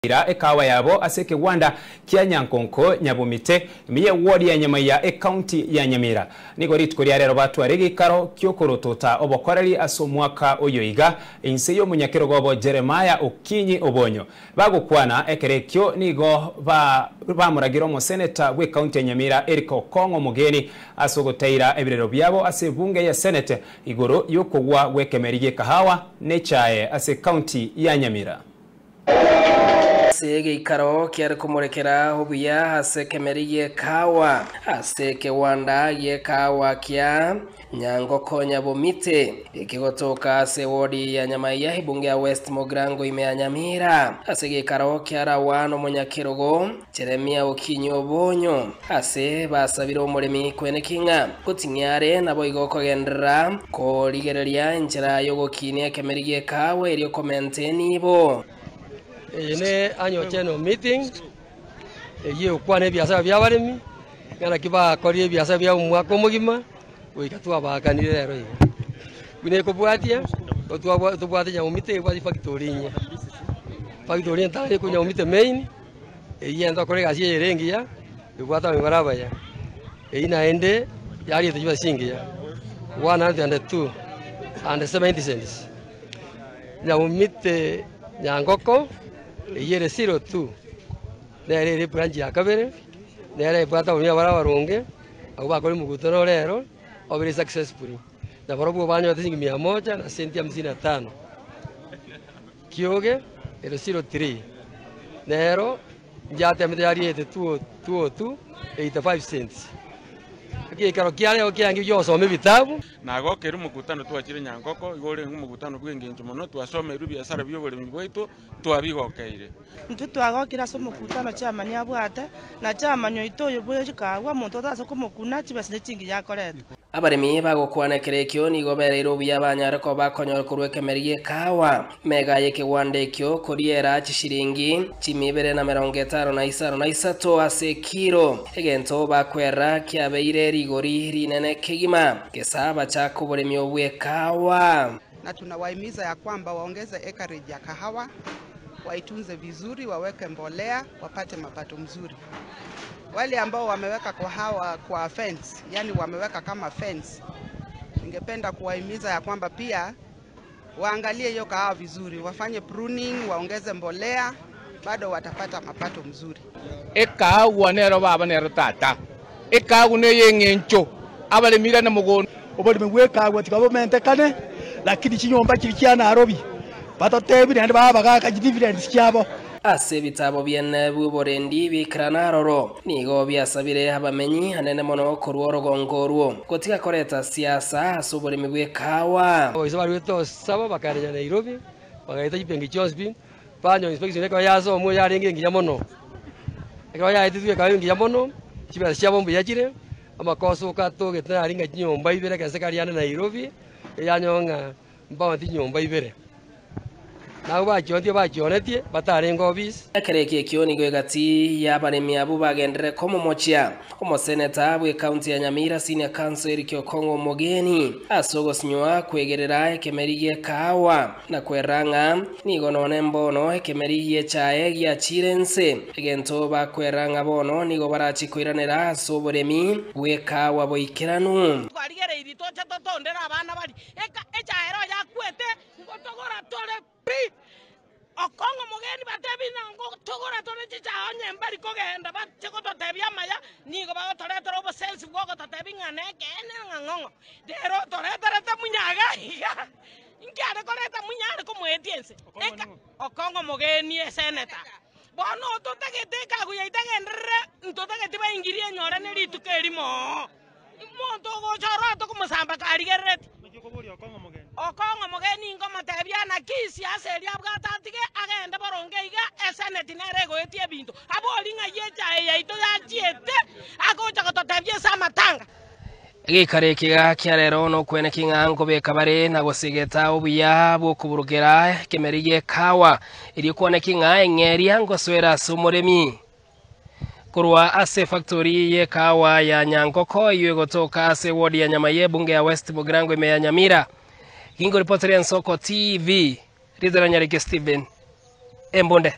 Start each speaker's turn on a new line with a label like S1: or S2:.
S1: Ira ekawa yabo ase ekegwanda kia Nyankonko, Nyabomite, ime ye ward ya Nyamaiya ecounty ya Nyamira. Nigo rituko ria rero batware egeikaro ki'okorotota obokoreri ase omwaka oyo iga inse y'omonyakerogo obo Jeremiah Okinyi Obonyo. Bagokwana ekero ekio nigo bamoragire omoseneta bw'ecounty ya Nyamira Eric Okong'o Omogeni ase ogotaira ebirero biabo ase ebunge ye senate igoro y'okogwa gw'ekemeri gi'ekahawa n'echae ase ecounty ya Nyamira.
S2: Ase egeikaro kiare komorekera obuya ase ekemeri gi'ekawa, ase ekegwanda gi'ekawa kia Nyangoko Nyabomite, ekegotoka ase ewodi ya Nyamaiya, ebunge ya West Mugirango ime ya Nyamira, ase egeikaro kia Rawan omonyakerogo, Jeremia Okinyi Obonyo, ase basabire omoremi kweneki ng'a ngoting'ia are naboigo kogenderera korigereria enchera y'ogokinia ekemeri gi'ekawa erio komenta enibo.
S3: Eye ne annual general meeting eyio egokwana ebiasara bia abaremi, ng'a naki bakorire ebiasara biabo omwaka omogima, goika twabaakanire rero iga. Buna ekobwatia, tobwate Nyamomiti ebwate efactory inye, efactory entang'ani eko Nyamomiti main, Eyio egento okora egasi eye ere engiya, ebwate abamura abaya. Eyio naende yariete chibesa chingiya, 102 and 70 cents. Nyaumite nyankoko, eyio ere zero two, nere ere ebranch ya kabere, nere ebwate abamura bare abaronge, abwo bakora omokutano rero, obere successfully. Na barobwo banyorete chiringi mia moja na senti hamsini na tano. Kioge ere zero three, nero ngiatemete yariete two two two 85 cents. Egeikaro kiareo kiange gi'ogosoma ebitabu.
S4: Nagokeire omokutano twachire Nyankoko, igo orenge omokutano bw'engencho mono, twasomeirwe ebiasara bi'oboremi bwaito, twabigokeire.
S5: Intwe twagokire ase omokutano chiamani abwate, na chiamani oito oyo bw'echikagwa, omonto otase komokuna, chibesa ne chingiya akoreta.
S2: Abaremi bagokwana ekero ekio nigo bereire obuya banyare koba bakonyora korwa ekemeri gi'ekawa. Mega y'ekegwanda ekio koriera chishiringi chimia ibere na merongo etano na isano na isato ase ekiro, egento bakwerera kiabeire rigori rinene kegima, gesa bachake oboremi obw'ekawa.
S6: Na tunawahimiza ya kwamba waongeze acreage ya kahawa, waitunze vizuri, waweke mbolea, wapate mapato mzuri. Wale ambao wameweka kwa hawa kwa fence, yani wameweka kama fence, ningependa kuwahimiza ya kwamba pia waangalie hiyo kahawa vizuri, wafanye pruning, waongeze mbolea, bado watapata mapato mzuri.
S7: Ekaagwa nero baba nero tata, ekaagwa ney'engencho, abaremi irane mogondo.
S8: Oboremi bw'ekaagwa tiga bomentekane, lakini chinyomba chiria chia Nairobi batotebi naende babe abagaaka chidividends chiabo.
S2: Ase ebitabo biane bi'oborendi biikerana aroro, nigo biasabire abamenyi anene mono korwa orogongo orwo, gotiga koreta siasa ase oboremi bw'ekawa.
S3: Abaisa baruete osaba bakairana Nairobi, bagaeta chibenki chionsi pi, banyora inspection ekero yasomwa yarenge engiya mono. Ekero yaetetwe ekaba engiya mono, chibesa chiabo mbuya chire, amakoso okatogete nari ng'a chinyomba ibere ekero kare ande Nairobi, eyanyora ng'a Mbaontie chinyomba ibere, na abwo bachiontie bachionetie batarenge obisi.
S2: Ekero ekio ekio nigo egati y'abaremi abwo bagenderere komomochia omoseneta bw'ecounty ya Nyamira Senior Counsel Eric Okong'o Omogeni ase ogosinywa kwegerera ekemeri gi'ekahawa na kwerera ng'a nigo nonye mbono ekemeri gi'echae giachire inse egento bakwerera ng'a bono nigo barachie koiranera ase oboremi bw'ekahawa boikeranu.
S9: Twarigereirie toche totondere abana baria Eka echaera oyo akwete, ngotogora tore pi. Okong'u mogeni batebi ng'a ngotogora tore chichaha onye mbari kogenda bache gototebia amaya, nigo bagotoretera obosensi bw'ogototebia ng'a nekeene ng'a ng'ong'o. Rero otoreterete munyaga iga, inki are koreta munya are komoetia ense? Eka okong'u mogeni eseneta. Bono totagete ekagu yaito egenderere, ntotageti baingirie enyore ne rituko erimo. Omonto ogocha orote komosamba karigereretie. Okong'a omogeni nkomotebia, Naki siasa eria abwate atige agende boronge iga, eseneti nere egoetia ebinto. Abori ng'ai echae yaito yachiete, agocha gototebia ase amatanga.
S2: Egeikaro eke iga kia rero nokweneki ng'a nkobeka bare na gosegeta obuya bw'okoburukera ekemeri gi'ekawa, erio kwaneki ng'a eng'eria ngosoera ase omoremi. Korwa ase efactori y'ekahawa ya Nyankoko eyio egotoka ase eward ya Nyamaiya ebunge ya West Mugirango ime ya Nyamira. Gingoripoteria Ensoko TV, Ritera Nyariki Stephen, Embunde.